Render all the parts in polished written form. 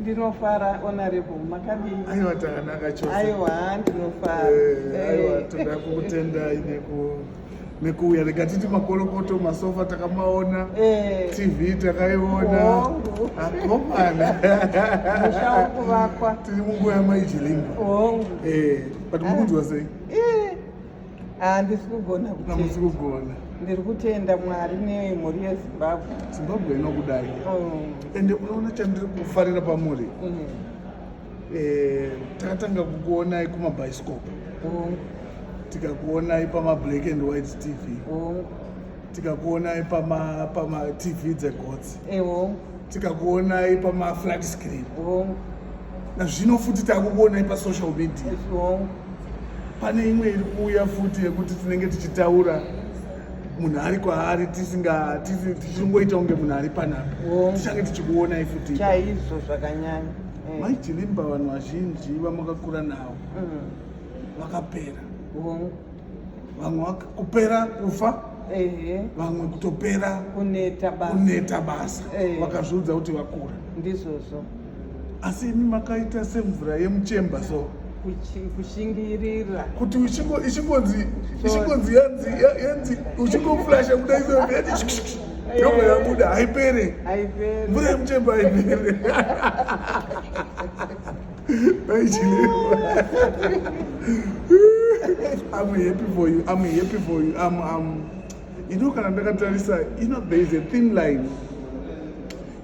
Ndinofara, Honorable, makadii? Aiwa, takanaka chose. Aiwa, ndinofara. Aiwa, toda kukutendai nekuuya. Rega titi makorokoto, masofa takamaona, TV takaiona. Akomana. Musha uri kuvakwa. Tiri munguva yamaijilimba. But mukunzwa sei? Handisi kugona. Hamusi kugona. Ndiri kutenda Mwari nemhuri yeZimbabwe. Zimbabwe inokudai. Ende unoona chandiri kufarira pamuri, takatanga kukuonai kumabhaisikopo, tikakuonai pamablack and white TV, tikakuonai pama TV dzegotsi, tikakuonai pamaflat screen, nazvino futi takukuonai pasocial media. Pane imwe iri kuuya futi yekuti tinenge tichitaura munhu ari kwaari, tichingoita kunge munhu ari panapa, tichange tichikuonai futi. Chaizvo, zvakanyanya. Maijilimba, vanhu vazhinji vamakakura navo vakapera. Vamwe kupera kufa, vamwe kutopera kuneta basa. Kuneta basa. Vakazviudza kuti vakura. Ndizvozvo. Asi imi makaita semvura yemuchemba so. Kushingirira. Kuti ichingonzi yanzi uchingoflasha kudai, yati yobva yabuda, haipere. Haiperi. Mvura yemuchemba haipere. Maijilimba, I'm happy for you, I'm happy for you. I'm, you know kana ndakatarisa, there is a thin line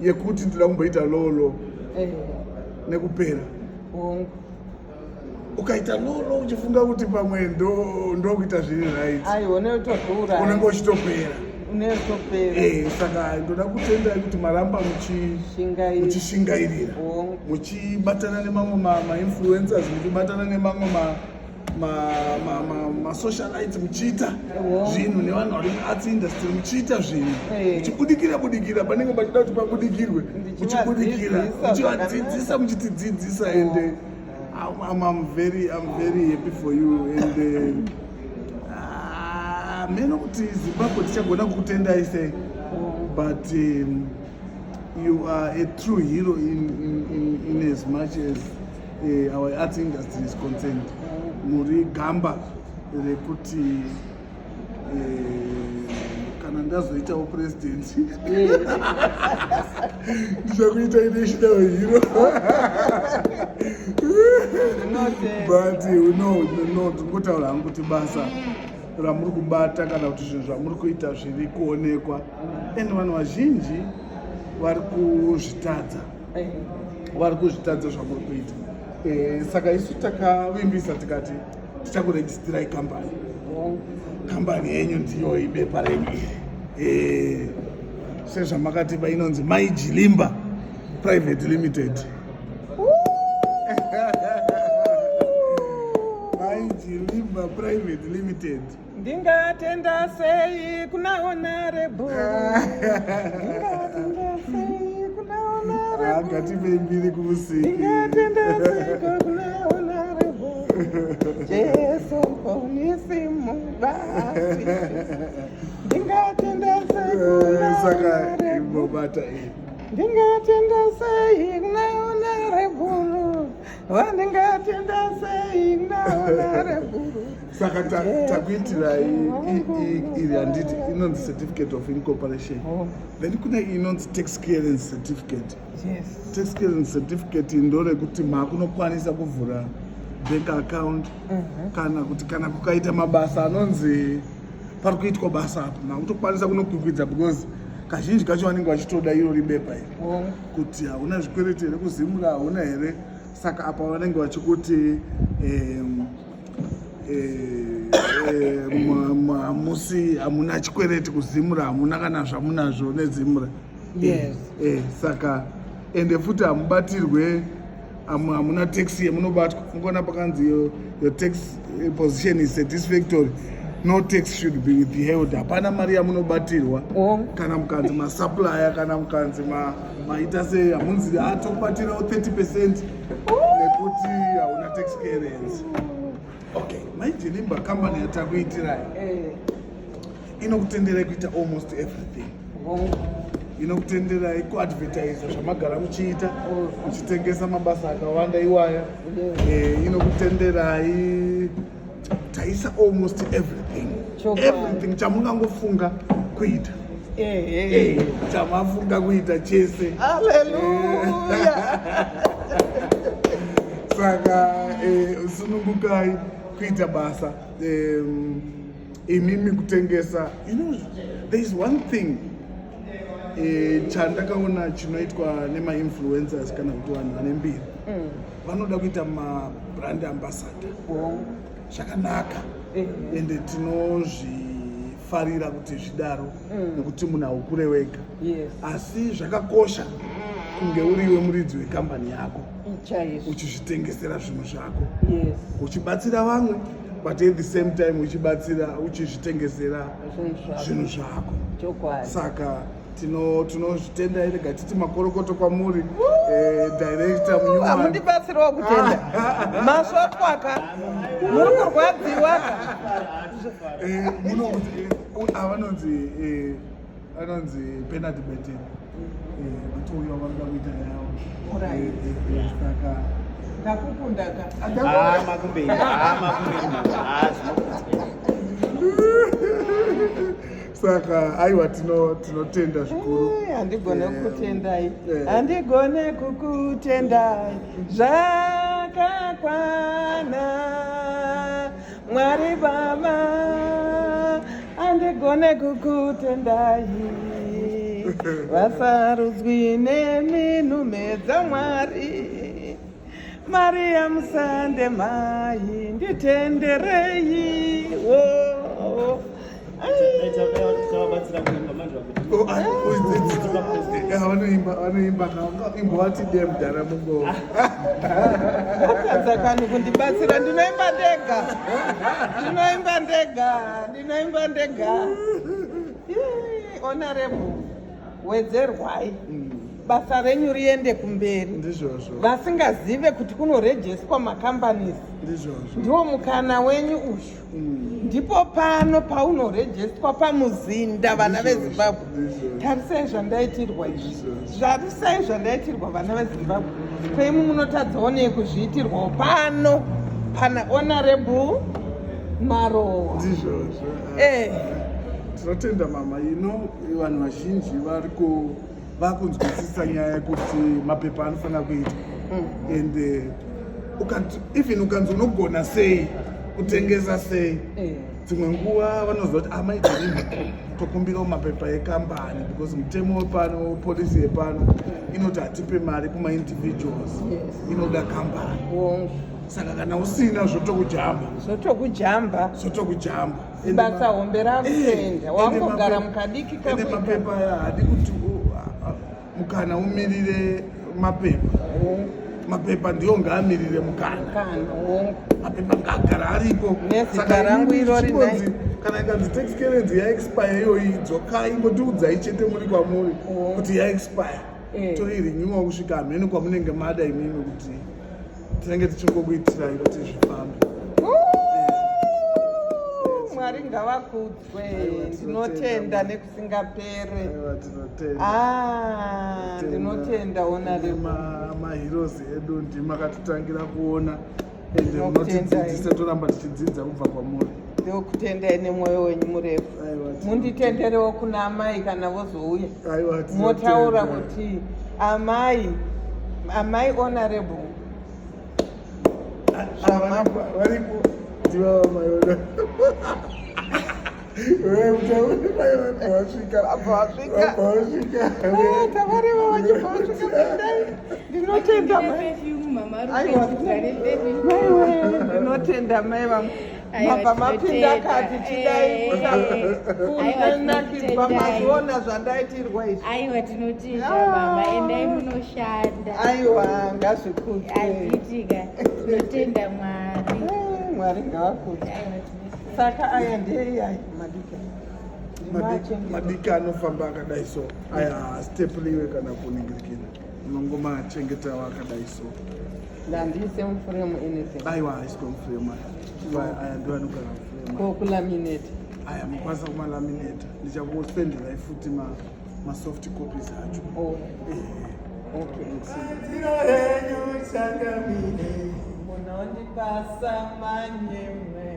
yekuti ndoda kumboita lolo nekupera. Ukaita lolo uchifunga kuti pamwe ndokuita zviri right, Aiwa, unotozviuraya. Unenge uchitopera. Unotopera. Saka ndoda kutendai kuti maramba Shingaira. muchishingairira, muchibatana nemamwe mainfluencers, muchibatana nemamwe masocialites, muchiita zvinhu nevanhu vari muarts industry, muchiita zvinhu, muchibudikira budikira panenge pachida kuti pabudikirwe, muchibudikira, Ndichivadzidzisa. Muchivadzidzisa, muchitidzidzisa, and I'm very happy for you, and meno kuti Zimbabwe tichagona kukutendai sei, but you are a true hero in as much as our arts industry is concerned. Muri gamba rekuti kana ndazoitawo president, ndichakuitai national hero. Ndinotenda. But no, ndingotaura hangu kuti basa ramuri kubata kana kuti zvinhu zvamuri kuita zviri kuonekwa, and vanhu vazhinji vari kuzvitadza, vari kuzvitadza zvamuri kuita. Saka isu takavimbisa tikati tichakuregistirai kambani. Kambani yenyu ndiyo ibepa renyu iri. Sezvamakatipa inonzi Maijilimba Private Limited. Maijilimba Private Limited. Ndingatenda sei kuna Honorable? Ndingatenda sei kuna Honorable? Ngatipei mbiri kumusiki. Ndingatenda sei kuna Honorable Jesu Muponesi mubati? Ndingatenda sei kuna Saka Honorable? imbobata iyi. Ndingatenda sei kuna Honorable? Wandingatenda sei kuna Honorable? Saka takuitirai iri, handiti inonzi certificate of incorporation? Then kune inonzi tax clearance certificate. Tax clearance certificate ndorekuti maakunokwanisa kuvhura bank account, kana kuti kana kukaita mabasa anonzi pari kuitwa basa apa, makutokwanisa kunokwikwidza, because kazhinji kacho vanenge vachitoda iro ribepa iri, kuti hauna zvikwereti here kuZimura, hauna here. Saka apa vanenge vachikuti hamusi, hamuna chikwereti kuZimura, hamuna kana zvamunazvo neZimura. Saka ende futi hamubatirwe, hamuna tax yemunobatwa. Mukaona pakanzi your tax position is satisfactory, no tax should be withheld, hapana mari yamunobatirwa. Kana mukanzi masupplier, kana mukanzi maita sei, hamunzi atokubatirawo 30% nekuti hauna tax clearance. Okay, Maijilimba, kambani yatakuitirai inokutenderai kuita almost everything. Inokutenderai kuadvertisa zvamagara muchiita, muchitengesa mabasa akawanda iwaya. Inokutenderai taisa almost everything. Chokwadi. Everything chamungangofunga kuita. Chamafunga kuita chese. Haleluya. Saka sunungukai kuita basa, imimi kutengesa. There is one thing chandakaona chinoitwa nemainfluencers kana kuti vanhu vane mbiri vanoda kuita mabrand ambassador. Zvakanaka, ende tinozvifarira kuti zvidaro, nekuti munhu haukure wega. Asi zvakakosha kunge uriwe muridzi wekambani yako, uchizvitengesera zvinhu zvako, uchibatsira vamwe, but at the same time uchibatsira, uchizvitengesera zvinhu zvako. Zvinhu zvako. Saka tinozvitenda. Rega titi makorokoto kwamuri, director Munyuwani. Hamundibatsirawo kutenda, masvotwaka, muri kurwadziwaka. Vanonzi Bernard Beten, vatouya vanoda kuita yavo. Saka Ndakukundaka. Ah, makumberi, ah, makumberi mama, ah, zvinokudzwa. Saka aiwa, tinotenda zvikuru. Handigone kukutendai. Handigone kukutendai zvakakwana, Mwari Baba. Handigone kukutendai, vasarudzwi neminhume dzaMwari. Mariya Musande mai, nditenderei wo. Tavabatsira kuimba manje vakuti Oh, ah, vanoimba, vanoimba. Imbovati de mudhara mungo. Watadza kani kundibatsira? Ndinoimba ndega, ndinoimba ndega, ndinoimba ndega. Ii, Honorable, wedzerwai, basa renyu riende kumberi. Ndizvozvo. Vasingazive kuti kunoregisterwa macompanies, Ndizvozvo. ndiwo mukana wenyu uyu. Ndipo pano paunoregisterwa pamuzinda, vana veZimbabwe. Ndizvozvo. Tarisai zvandaitirwa izvi. Ndizvozvo. Zvarisai zvandaitirwa, vana veZimbabwe. Kweimu munotadzawo nei kuzviitirwawo pano pana Honorable Marowa? Ndizvozvo. Tinotenda mama. Ino vanhu vazhinji vari vakunzwisisa nyaya yekuti mapepa anofanira kuitwa, and even ukanzi unogona sei, kutengesa sei, dzimwe nguva vanoziva kuti amaitirima tokumbirawo mapepa ekambani, because mutemo wepano, policy yepano inoti hatipe mari kumaindividuals, inoda kambani. Saka kana usina, zvotokujamba. Zvotokujamba. Zvotokujamba. Basa hombe rakuenda, wangogara mukadiki Ende kako. Mapepa aya haadi kuti mukana umirire mapepa. Mapepa ndiwo ngaamirire mukana. Kana wongo. Mapepa ngaagara aripo. Nezita Saka rangu imimi irori. Kana ikanzi tax clearance yaexpire iyoyi, dzokai, ngotiudzai chete muri kwamuri kuti yaexpire, toirenewa kusvika hamene kwamunenge mada imimi, kuti tinenge tichingokuitirai kuti zvifambe. Ooh, Mwari ngavakudzwe. Aiwa, Ndinotenda nekusingapere. Aiwa, tinotenda. Ah, ndinotenda, Honorable. Maheroes edu, ndimakatitangira kuona, ende Ndinokutendai. munotidzidzisa, toramba tichidzidza kubva kwamuri. Ndokutendai nemwoyo wenyu murefu. Aiwa, Munditenderewo kuna amai kana vozouya. Aiwa, Motaura tinotenda. kuti amai, amai Honorable. Ah, varipo, varipo, ndivava mayona. Vasvika. Vabva vasvika. Vabva vasvika. Ah, tavareva vachibva vasvika. Tendai, ndinotenda mai. Aiwa, maiwe, ndinotenda mai vangu. Aiwa, Mabva mapinda tinotenda. kati chidai Aiwa, kunakidzwa. tinotendai. Mazviona zvandaitirwa izvi. Aiwa, tinotenda Ah. mama, endai munoshanda. Aiwa, ngazvikudzwe. Aziitika, tinotenda Mwari. Mwari ngavakudzwe. Aiwa, tinotenda. Saka aya ndeyai madiki? Ndinoachengeta. Madiki anofamba akadai so. Aya haastepliwe kana kuningirikira, unongomachengetawo akadai so. Ndandiise muframe, anything? Aiwa, haiswa muframe aya. Aya ndo anogara muframe. Kokulaminate? Aya mukwanisa kumalaminata. Ndichakusenderai futi ma Masoft copies acho. Oh, okay. Henyu changamire. Munondipasa manyemwe.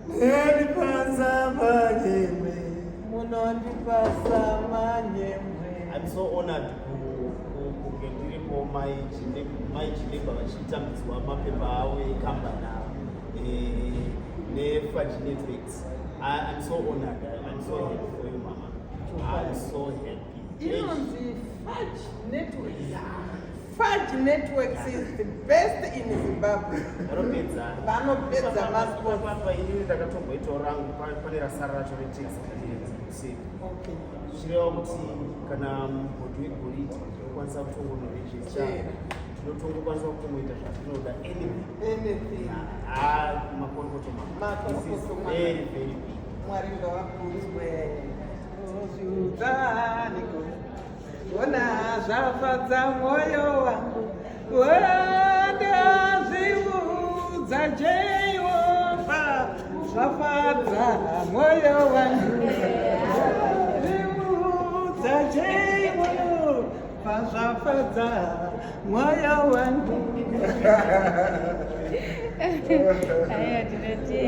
Munondipasa manyemwe. Munondipasa manyemwe. I'm so honored kunge ndiripo mai Chileba vachitambidzwa mapepa avo ekambani avo neFudge Networks. I'm so honored. I'm so happy for you, mama. I'm so happy. Inonzi Fudge Networks. Fudge Networks is the best in Zimbabwe. Vanopedza. Vanopedza masports. Papa, inini ndakatomboitawo rangu, pane rasara racho retax clearance kuseri. Zvichireva kuti kana mugodhi wegoridhe tinokwanisa kutongonoregister, tinotongokwanisa kutongoita zvatinoda, anything. Anything. Ah, makorokoto mama. Makorokoto, This is mama. very very big. Mwari ngavakudzwe. Zviudzaniko ona zvafadza mwoyo wangu, wandazviudza Jehovha, zvafadza mwoyo wangu, zviudza Jehovha, zvafadza mwoyo wangu. Aiwa, tinotenda.